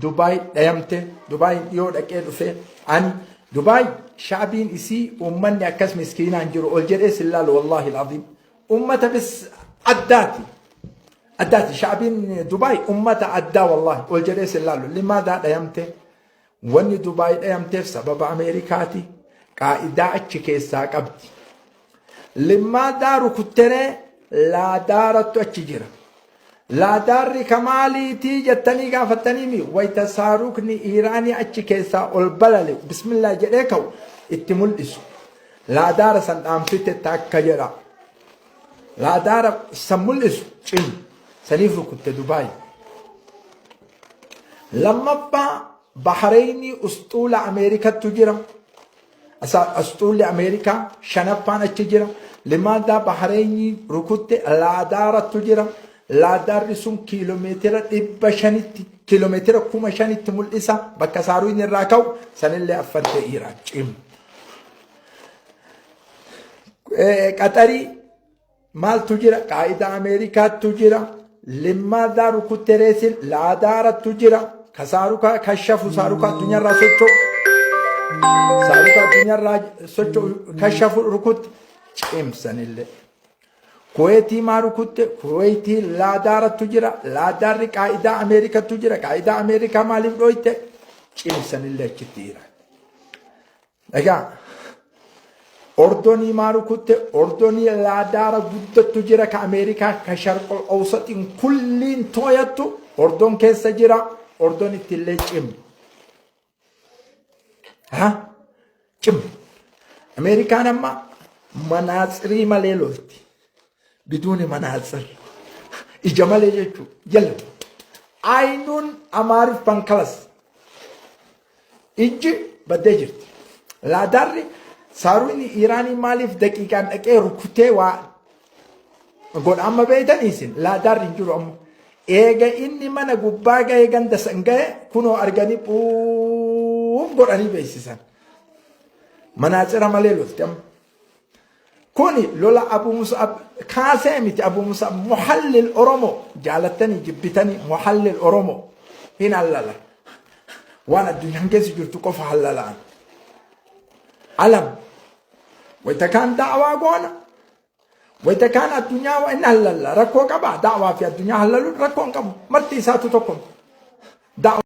Dubaay dhayamte. Dubaay dhiyoo dhaqee dhufe ani. Dubaay sha'biin isii uummanni akkas miskiinaan jiru ol jedhee sin laalu, wallaahi al'aziim. Ummata bis addaati. Addaati sha'biin Dubaay ummata addaa, wallaahi ol jedhee sin laalu. Limaadaa dhayamte? Wanni Dubaay dhayamteef sababa Ameerikaati. Qaa'idaa achi keessaa qabdi. Limmaadaa rukutteree? Laadaarattu achi jira. Laadaarri ka maaliitii jettanii gaafattaniimi? Wayta saarukni Iiraanii achi keessaa ol balale, bismillah jedhee ka'u itti mul'isu. Laadaara san dhaamsite takka jedha. Laadaara san mul'isu cim saniif rukutte Dubaay. Lammaffaa, Bahareenii usxuula Ameerikattu jira. Usxuulli Ameerikaa shanaffaan achi jira. Limaadaa Bahareenii rukutte? Laadaarattu jira. Laadaarri sun kiiloomeetira 500tti, kiiloomeetira 5,000tti mul'isa. Bakka saaruun irraa ka'u sanillee affantee Iraan cimu. Qaxarii maaltu jira? Qaa'idaa Ameerikaattu jira. Limmaadaa rukuttereesin? Laadaarattu jira. Ka saarukaa kashafu, saarukaa addunyaarraa socho'u. Saaruka addunyaarraa socho'u kashafu rukutte cimsanillee. Kuweetii maa rukutte? Kuweetii laadaarattu jira. Laadaarri qaa'idaa Ameerikattu jira. Qaa'idaa Ameerikaa maaliif dhooyte? Cimsanillee achitti Iraan. Egaa Ordonii maa rukutte? Ordonii laadaara guddattu jira, ka Ameerikaa ka Sharqol Awsaxiin kulliin tooyattu Ordon keessa jira. Ordon ittillee cim. Ha? Cim. Ameerikaan amma manaatsirii malee lolti. Biduuni manaatsir. Ija malee jechuudha. Jala. Aynuun Amaariffaan kalas. Ijji baddee jirti. Laadaarri saaruun Iraanii maaliif daqiiqaan dhaqee rukutee waa godha amma beeytanii isin? Laadaarri hin jiru amma. Eega inni mana gubbaa ga'ee, ganda san ga'e, kunoo arganii phuuf godhanii beeksisan. Manaatsira malee lolti amma. Kuni lola Abu Mus'ab kaasee miti. Abu Mus'ab muhallil Oromoo, jaalattanii jibbitanii muhallil Oromoo hin hallala. Waan addunyaan keessa jirtu qofa hallalaan. Alam wayita kaan da'awaa goona, wayita kaan addunyaa inni hallalla. Rakkoo qaba da'awaa fi addunyaa hallaluun? Rakkoo hin qabu, marti isaatu tokko. Da'awaa